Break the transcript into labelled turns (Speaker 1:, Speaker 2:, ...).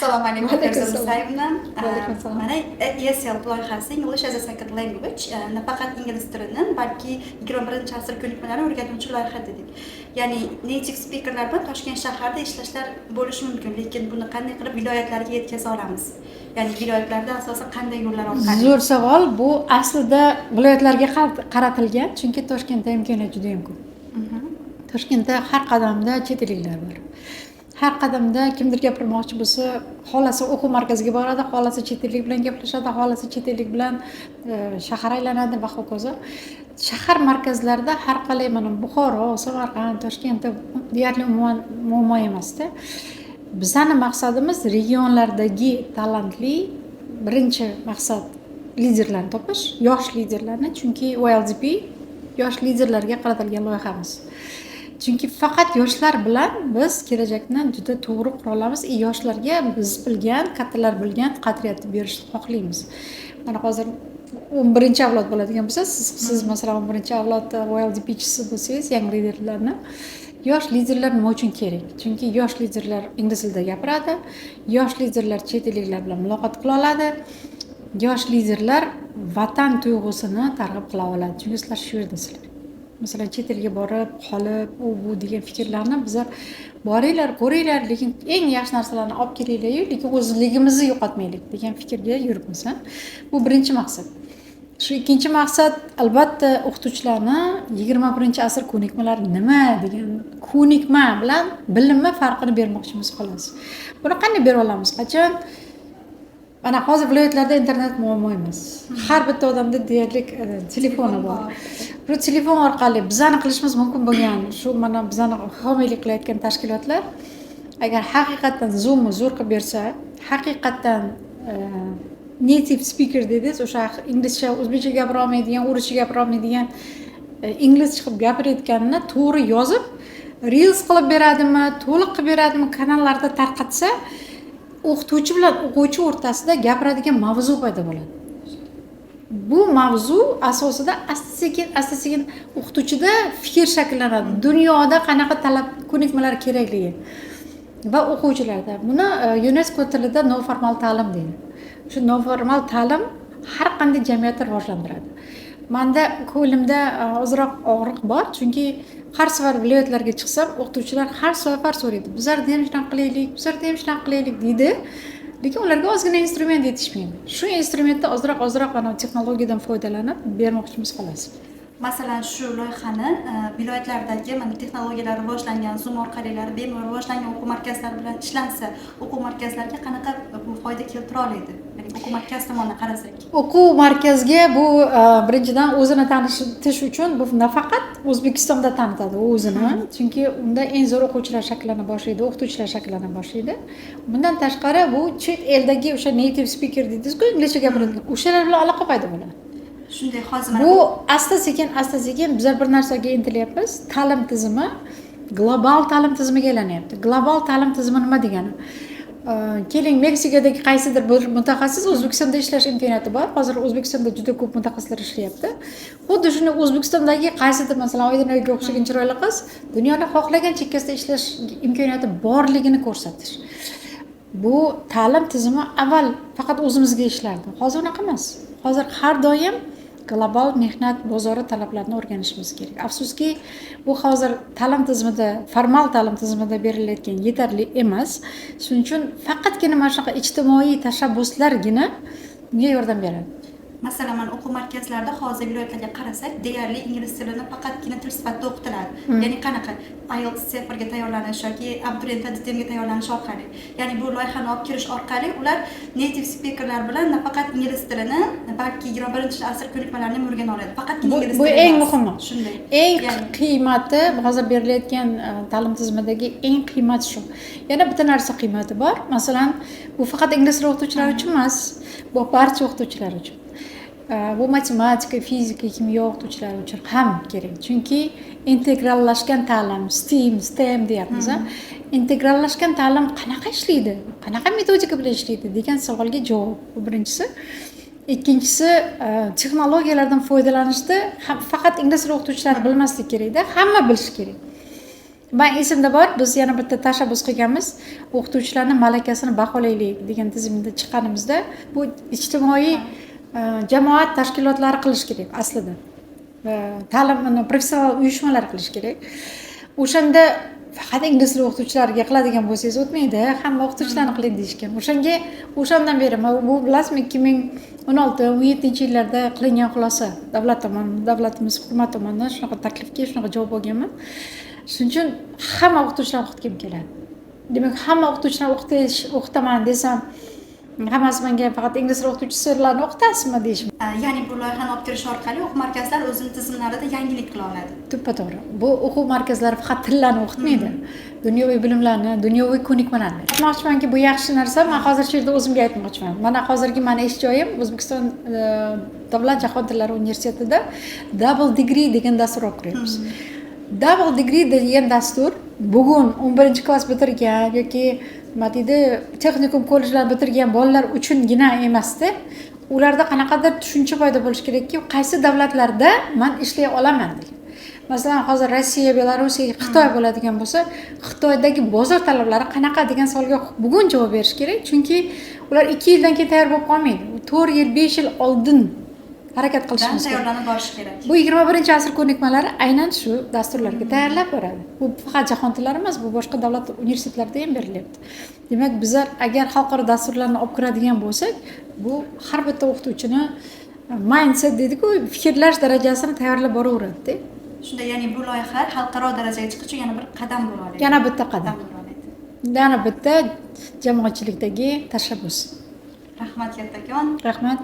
Speaker 1: Assalomu alaykum.
Speaker 2: Alaykum
Speaker 1: Feruza
Speaker 2: assalom.
Speaker 1: Musayevna.
Speaker 2: Alaykum assalom.
Speaker 1: Mana ESL loyihasi, English as a Second Language, nafaqat ingliz tilini, balki 21-asr ko'nikmalarini o'rgatuvchi loyiha dedik. Ya'ni native speakerlar bilan Toshkent shahrida ishlashlar bo'lishi mumkin, lekin buni qanday qilib viloyatlarga yetkaza olamiz? Ya'ni viloyatlarda asosan qanday yo'llar orqali?
Speaker 2: Zo'r savol. Bu aslida viloyatlarga qaratilgan, chunki Toshkentda imkoniyat juda yam ko'p. Toshkentda har qadamda chet elliklar bor. Har qadamda kimdir gapirmoqchi bo'lsa, xohlasa o'quv markaziga boradi, xohlasa chet ellik bilan gaplashadi, xohlasa chet ellik bilan shahar aylanadi va hokazo. Shahar markazlarida har qalay, mana Buxoro, Samarqand, Toshkentda deyarli umuman muammo emasda. Bizani maqsadimiz regionlardagi talantli, birinchi maqsad liderlarni topish, yosh liderlarni, chunki YLDP yosh liderlarga qaratilgan loyihamiz. Chunki faqat yoshlar bilan biz kelajakni juda to'g'ri qura olamiz и yoshlarga biz bilgan, kattalar bilgan qadriyatni berishni xohlaymiz. Mana hozir 11-avlod bo'ladigan bo'lsa, siz masalan 11-avlod YLDPchisi bo'lsangiz, yangi liderlarni, yosh liderlar nima uchun kerak? Chunki yosh liderlar ingliz tilida gapiradi, yosh liderlar chet elliklar bilan muloqot qila oladi, yosh liderlar vatan tuyg'usini targ'ib qila oladi, chunki sizlar shu yerdasizlar. Masalan, chet elga borib qolib, u bu degan fikrlarni bizlar boringlar, ko'ringlar, lekin eng yaxshi narsalarni olib kelinglaryu, lekin o'zligimizni yo'qotmaylik degan fikrga yuribmiz. Ha, bu birinchi maqsad. Shu ikkinchi maqsad, albatta, o'qituvchilarni 21-asr ko'nikmalari nima degan ko'nikma bilan bilimni farqini bermoqchimiz, xolos. Buni qanday bera olamiz? Qachon? Mana hozir viloyatlarda internet muammo emas, har bitta odamda deyarli telefoni bor. Bu telefon orqali bizani qilishimiz mumkin bo'lgan shu, mana bizani homiylik qilayotgan tashkilotlar agar haqiqatdan Zoomni zo'r qilib bersa, haqiqatdan native speaker dedingiz, o'sha inglizcha, o'zbekcha gapira olmaydigan, o'rischa gapira olmaydigan, ingliz chiqib gapirayotganini to'g'ri yozib, reels qilib beradimi, to'liq qilib beradimi, kanallarda tarqatsa, o'qituvchi bilan o'quvchi o'rtasida gapiradigan mavzu paydo bo'ladi. Bu mavzu asosida asta sekin, asta sekin o'qituvchida fikr shakllanadi, dunyoda qanaqa talab, ko'nikmalar kerakligi va o'quvchilarda. Buni UNESCO tilida noformal ta'lim deydi. Shu noformal ta'lim har qanday jamiyatni rivojlantiradi. Manda ko'nglimda ozroq og'riq bor, chunki har safar viloyatlarga chiqsam, o'qituvchilar har safar so'raydi: "Bizlarda ham shunaqa qilaylik, bizlarda ham shunaqa qilaylik", deydi, lekin ularga ozgina instrument yetishmaydi. Shu instrumentni ozroq ozroq mana texnologiyadan foydalanib bermoqchimiz, xolos.
Speaker 1: Masalan, shu loyihani viloyatlardagi mana texnologiyalar rivojlangan, Zoom orqali bemalol rivojlangan o'quv markazlari bilan ishlansa, o'quv markazlariga qanaqa bu foyda keltira oladi, ya'ni o'quv markaz tomonidan qarasak?
Speaker 2: O'quv markazga bu birinchidan o'zini tanitish uchun. Bu nafaqat O'zbekistonda tanitadi u o'zini, chunki unda eng zo'r o'quvchilar shakllana boshlaydi, o'qituvchilar shakllana boshlaydi. Bundan tashqari, bu chet eldagi o'sha native speaker deydingizku, inglizcha gapiradigan, o'shalar bilan aloqa paydo bo'ladi.
Speaker 1: Shunday, hozir mana
Speaker 2: Bu asta sekin, asta sekin bizlar bir narsaga intilyapmiz. Ta'lim tizimi global ta'lim tizimiga aylanyapti. Global ta'lim tizimi nima degani? Keling, Meksikadagi qaysidir bir mutaxassis O'zbekistonda ishlash imkoniyati bor. Hozir O'zbekistonda juda ko'p mutaxassislar ishlayapti. Xuddi shuni O'zbekistondagi qaysidir, masalan, Oydinoyga o'xshagan chiroyli qiz dunyoni xohlagan chekkasida ishlash imkoniyati borligini ko'rsatish. Bu ta'lim tizimi avval faqat o'zimizga ishlardi, hozir unaqa emas. Hozir har doim global mehnat bozori talablarini o'rganishimiz kerak. Afsuski, bu hozir ta'lim tizimida, formal ta'lim tizimida berilayotgan yetarli emas. Shuning uchun faqatgina mana shunaqa ijtimoiy tashabbuslargina bunga yordam beradi.
Speaker 1: Masalan, mana o'quv markazlarida hozir viloyatlarga qarasak, deyarli ingliz tilini faqatgina til sifatida o'qitiladi. Ya'ni qanaqa IELTS, TOEFLga tayyorlanish yoki abituriyentlar DTMga tayyorlanish orqali. Ya'ni bu loyihani olib kirish orqali ular native speakerlar bilan nafaqat ingliz tilini, balki 21-asr ko'nikmalarini ham o'rgana oladi, faqatgina ingliz
Speaker 2: Bu
Speaker 1: tili
Speaker 2: eng
Speaker 1: emas.
Speaker 2: muhimi.
Speaker 1: Shunday.
Speaker 2: Eng qiymati, hozir berilayotgan ta'lim tizimidagi eng qiymati shu. Yana bitta narsa qiymati bor. Masalan, bu faqat ingliz tili o'qituvchilari uchun emas, bu barcha o'qituvchilar uchun. Bu matematika, fizika, kimyo o'qituvchilari uchun ham kerak, chunki integrallashgan ta'lim, STEAM, STEM deyapmiz a, integrallashgan ta'lim qanaqa ishlaydi, qanaqa metodika bilan ishlaydi degan savolga javob. Bu birinchisi. Ikkinchisi, texnologiyalardan foydalanishda faqat ingliz tili o'qituvchilari bilmasligi kerakda, hamma bilishi kerak. Man esimda bor, biz yana bitta tashabbus qilganmiz, o'qituvchilarni malakasini baholaylik degan tizimda chiqqanimizda. Bu ijtimoiy jamoat tashkilotlari qilishi kerak aslida, ta'lim professional uyushmalar qilishi kerak. O'shanda faqat ingliz tili o'qituvchilariga qiladigan bo'lsangiz, o'tmaydi, hamma o'qituvchilarni qiling deyishgan. O'shanga, o'shandan beri, bu, bilasizmi, 2016, 17-yillarda qilingan xulosa, davlat tomonidan, davlatimiz, hukumat tomonidan shunaqa taklifga shunaqa javob olganman. Shuning uchun hamma o'qituvchilarni o'qitgim keladi. Demak, hamma o'qituvchilarni o'qitaman desam, hammasi menga "Faqat ingliz tili o'qituvchisilarni o'qitasizmi?" deyish.
Speaker 1: Ya'ni bu loyihani olib kirish orqali o'quv markazlari o'zini tizimlarida yangilik qila oladi.
Speaker 2: To'ppa to'g'ri. Bu o'quv markazlari faqat tillarni o'qitmaydi, dunyoviy bilimlarni, dunyoviy ko'nikmalarni. Aytmoqchimanki, bu yaxshi narsa. Man hozir shu yerda o'zimga aytmoqchiman. Mana hozirgi mani ish joyim, O'zbekiston davlat jahon tillari universitetida double degree degan dastur olib kiryapmiz. Double degree degan dastur bugun 11-klass bitirgan yoki, nima deydi, texnikum, kollejlarni bitirgan bolalar uchungina emasda. Ularda qanaqadir tushuncha paydo bo'lishi kerakki, qaysi davlatlarda man ishlay olaman degan. Masalan, hozir Rossiya, Belorussiya, Xitoy bo'ladigan bo'lsa, Xitoydagi bozor talablari qanaqa degan savolga bugun javob berish kerak. Chunki ular 2 yildan keyin tayyor bo'lib qolmaydi, 4 yil, 5 yil oldin harakat qilishimiz kerak.
Speaker 1: Tayyorlanib borish kerak.
Speaker 2: Bu 21-asr ko'nikmalari aynan shu dasturlarga tayyorlab boradi. Bu faqat jahon tillari emas, bu boshqa davlat universitetlarida ham berilyapti. Demak, bizlar agar xalqaro dasturlarni olib kiradigan bo'lsak, bu har bitta o'qituvchini mindset deydiku, fikrlash darajasini tayyorlab boraveradida.
Speaker 1: Shunda, ya'ni bu loyiha xalqaro darajaga chiqish uchun yana bir qadam bo'la oladi.
Speaker 2: Yana bitta qadam.
Speaker 1: Bo'la oladi.
Speaker 2: Yana bitta jamoatchilikdagi tashabbus.
Speaker 1: Rahmat kattakon.
Speaker 2: Rahmat.